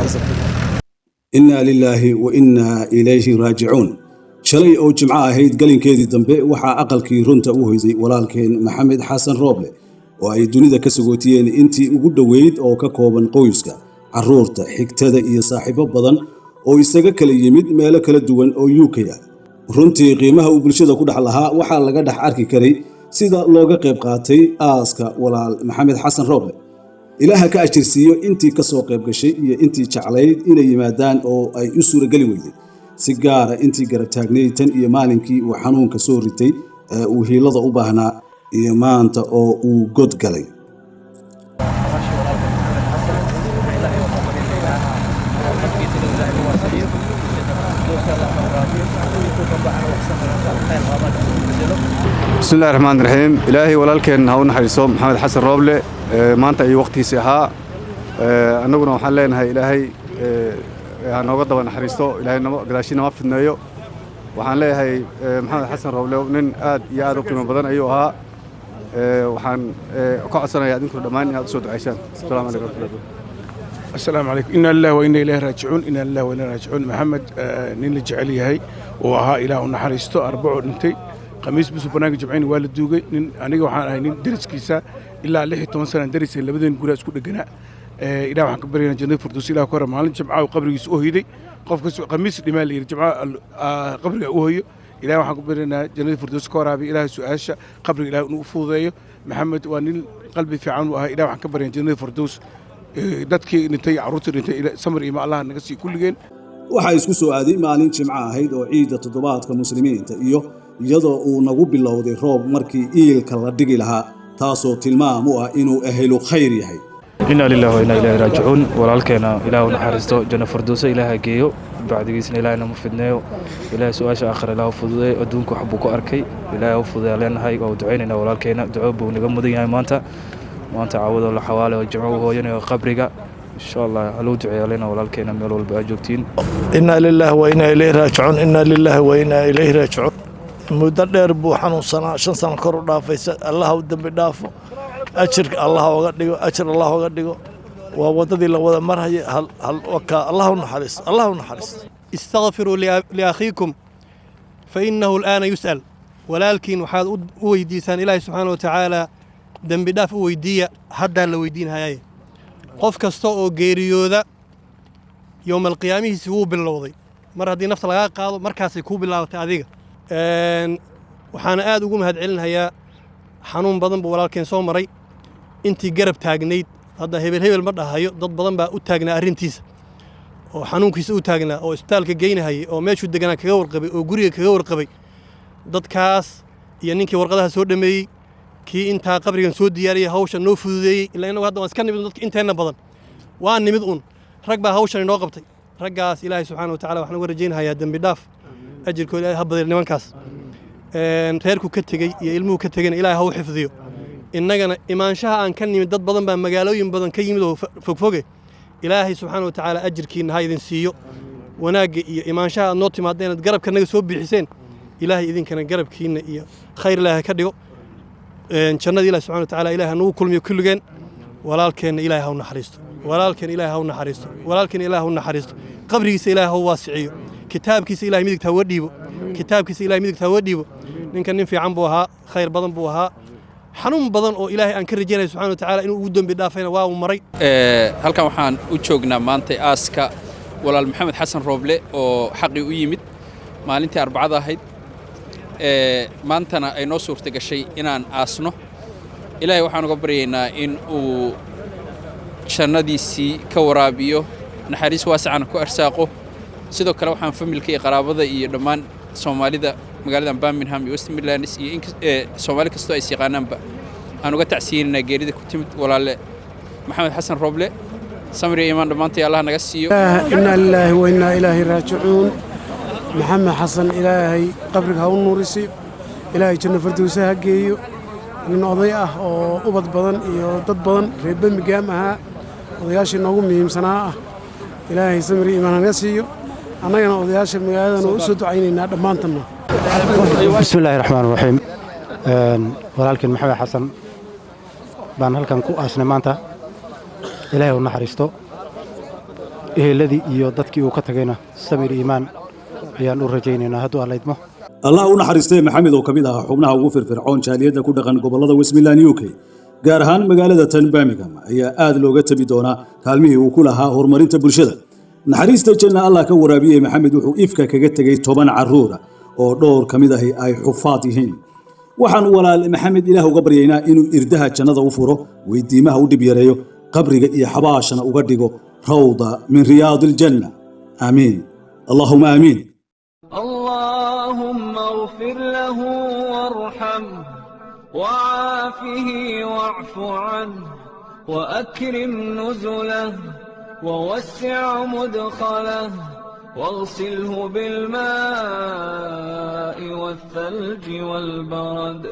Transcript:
Innaa lilaahi wa innaa ilayhi raajicuun. Shalay oo Jimco ahayd galinkeedii dambe waxaa aqalkii runta u hoyday walaalkeen Maxamed Xasan Rooble, oo ay dunida ka sagootiyeen intii ugu dhoweyd oo ka kooban qoyska, carruurta, xigtada iyo saaxiibo badan oo isaga kala yimid meelo kala duwan oo UK ah. Runtii qiimaha uu bulshada ku dhex lahaa waxaa laga dhex arki karay sida looga qayb qaatay aaska walaal Maxamed Xasan Rooble. Ilaaha ka ajirsiiyo intii ka soo qayb gashay iyo intii jeclayd inay yimaadaan oo ay u suurageli weyday, si gaara intii garab taagnayd tan iyo maalinkii uu xanuunka soo ritay ee uu hiilada u baahnaa iyo maanta oo uu god galay. Nolosha walaalka Maxamed Xasan, Ilaahay waxaan baryaynaa qabrigiisa inuu Ilaahay u waasiciyo, firdowska Allah ka waraabiyo, intuu ka baxana wax samir khayr qaba inuu bedelo. Bismi illahi raxmaan raxiim. Ilaahay walaalkeen ha u naxariiso Maxamed Xasan Rooble. Maanta ayuu waqtigiisii ahaa. Annaguna waxaan leenahay Ilaahay ha nooga daba naxariisto, Ilaahay gadaashii nama fidneeyo. Waxaan leeyahay Maxamed Xasan Rooble nin aad iyo aad u qiimo badan ayuu ahaa. Waxaan ka codsanayaa idinkuna dhammaan inaad u soo ducaysaan. Asalaamu calaykum waraxmatullahi. Asalaamu calaykum. Inna lillahi wa inna ilayhi raajicuun. Inna lillahi wa inna raajicuun. Maxamed nin la jecel yahay oo ahaa, Ilaah u naxariisto. Arbaco dhintay, Khamiis bisu banaanka Jimcayna waa la duugay. Nin aniga waxaan ahay nin deriskiisa ilaa 16 sana derisay, labadeen guraa isku dheganaa. Ilaah waxaan ka baryaynaa jannada firdaws Ilaah ka hore. Maalin Jimca uu qabrigiisa u hoyday. Qof kastoo Khamiis dhimaa la yidhi, Jimca qabriga u hoyo. Ilaah waxaan ku baryaynaa jannada firdaws ka waraabiyo. Ilaah su'aasha qabriga Ilaah inuu u fududeeyo. Maxamed waa nin qalbi fiican uu ahaa. Ilaah waxaan ka baryaynaa jannada firdaws. Dadkii dhintay, carruurtii dhintay, samir iyo Allah naga sii kulligeen. Waxaa isku soo aaday maalin Jimco ahayd oo ciidda toddobaadka muslimiinta, iyo iyadoo uu nagu bilowday roob markii iilka la dhigi lahaa, taasoo tilmaam u ah inuu ehelu khayr yahay. Inna lillahi wa inna ilayhi raajicuun. Walaalkeena Ilaah u naxariisto, janno firdowsa Ilaaha geeyo, bacdigiisna Ilaahna ma fidneeyo. Ilaahay su-aasha aakhira Ilaah u fududeeyo. Adduunka wax buu ku arkay, Ilaahay u fududeeya leenahay. Waa u ducaynaynaa walaalkeena, duco buu naga mudan yahay. Maanta caawado la xawaale oo Jimco u hooyanayo qabriga, insha Allah haluu duceeya leena walaalkeena meel walba aad joogtiin. Inaa lilaahi wa inaa ilayhi raajicuun. Inaa lilaahi wa inaa ilayhi raajicuun. Muddo dheer buu xanuunsanaa, 5 sano kor u dhaafaysa. Allah u dembi dhaafo, ajirka Allah oga dhigo, ajir Allah oga dhigo. Waa waddadii la wada marhaya. Allah u naxariisto, Allah u naxariisto. استغفروا لأخيكم فإنه الآن يسأل. Walaalkiin waxaad u weydiisaan Ilaahay subxaana wa tacaala dembi dhaaf u weydiiya, haddaa la weydiin hayaye. Qof kasta oo geeriyooda yowmalqiyaamihiisi wuu bilowday. Mar haddii nafta lagaa qaado, markaasay kuu bilaabatay adiga. Waxaana aad ugu mahad celinayaa, xanuun badan buu walaalkeen soo maray, intii garab taagnayd. Hadda hebel hebel ma dhahayo, dad badan baa u taagnaa arrintiisa oo xanuunkiisa u taagnaa oo isbitaalka geynahayay oo meeshuu deganaa kaga warqabay oo guriga kaga warqabay. Dadkaas iyo ninkii warqadaha soo dhameeyey, kii intaa qabrigan soo diyaariyey, hawsha noo fududeeyey, ilaa innagu hadda waan iska nimid, dadka inteenna badan waa nimid un, rag baa hawshan inoo qabtay. Raggaas Ilaahay subxaana wa tacala waxaan uga rajaynahayaa dembi dhaaf, ajirkooda Ilaahay ha badiyo. Nimankaas reerku ka tegey iyo ilmuhu ka tegeyna Ilaahay ha u xifdiyo. Innagana imaanshaha aan ka nimid, dad badan baa magaalooyin badan ka yimid oo fogfoge. Ilaahay subxaana wa tacaala ajirkiinna ha idin siiyo, wanaagga iyo imaanshaha aad noo timaadeen, aad garabka naga soo bixiseen. Ilaahay idinkana garabkiinna iyo khayr Ilaahay ka dhigo. Jannada Ilahi subxana wa tacaala Ilahay ha nagu kulmiyo kulligeen. Walaalkeenna Ilaahay ha u naxariisto, walaalkeen Ilaahay ha u naxariisto, walaalkeenna Ilaahay ha u naxariisto, qabrigiisa Ilaahay ha u waasiciyo, kitaabkiisa Ilahay midigta ha uga dhiibo, kitaabkiisa Ilahay midigta ha uga dhiibo. Ninkan nin fiican buu ahaa, khayr badan buu ahaa. Xanuun badan oo Ilaahay aan ka rajaynaya subxana wa tacaala inuu ugu dembi dhaafayna waa uu maray. Halkan waxaan u joognaa maanta aaska walaal Maxamed Xasan Rooble oo xaqii u yimid maalintii Arbacada ahayd, maantana ay noo suurta gashay inaan aasno. Ilaahay waxaan uga baryaynaa in uu jannadiisii ka waraabiyo, naxariis waasicana ku arsaaqo. Sidoo kale waxaan familka iyo qaraabada iyo dhammaan Soomaalida magaalada Birmingham iyo West Midlands iyo Soomaali kastoo ay is yaqaanaanba aan uga tacsiyeynaynaa geerida ku timid walaale Maxamed Xasan Rooble. Samir iyo iimaan dhammaantay Allah naga siiyo. Inaa lilaahi wa innaa ilaahi raajicuun. Maxamed Xasan Ilaahay qabriga ha u nuurisiyo, Ilaahay janno fardowsa ha geeyo. Nin oday ah oo ubad badan iyo dad badan reer Birmingham ahaa, odayaashii noogu muhiimsanaa ah. Ilaahay samir iyo iimaan hanaga siiyo. Annagana odayaasha magaaladan waa u soo ducaynaynaa dhammaantanna. Bismi illaahi raxmaan raxiim. Walaalkeen Maxamed Xasan baan halkan ku aasnay maanta. Ilaahay u naxariisto. Eheladii iyo dadkii uu ka tagayna samir iimaan ayaan u rajaynaynaa hadduu Alla idmo. Allah u naxariistay Maxamed oo ka mid ahaa xubnaha ugu firfircoon jaaliyadda ku dhaqan gobollada West Midland UK, gaar ahaan magaalada tan Birmingham, ayaa aad looga tabi doonaa kaalmihii uu ku lahaa horumarinta bulshada. Naxariista janna Allah ka waraabiyey Maxamed wuxuu ifka kaga tegey 10 carruura oo dhowr ka mid ahi ay xufaad yihiin. Waxaan walaal Maxamed Ilaah uga baryaynaa inuu irdaha jannada u furo, weydiimaha u dhib yareeyo, qabriga iyo xabaashana uga dhigo rawda min riyaadi aljanna. Aamiin, allahuma aamiin. اللهم اغفر له وارحمه وعافه واعف عنه وأكرم نزله ووسع مدخله واغسله بالماء والثلج والبرد.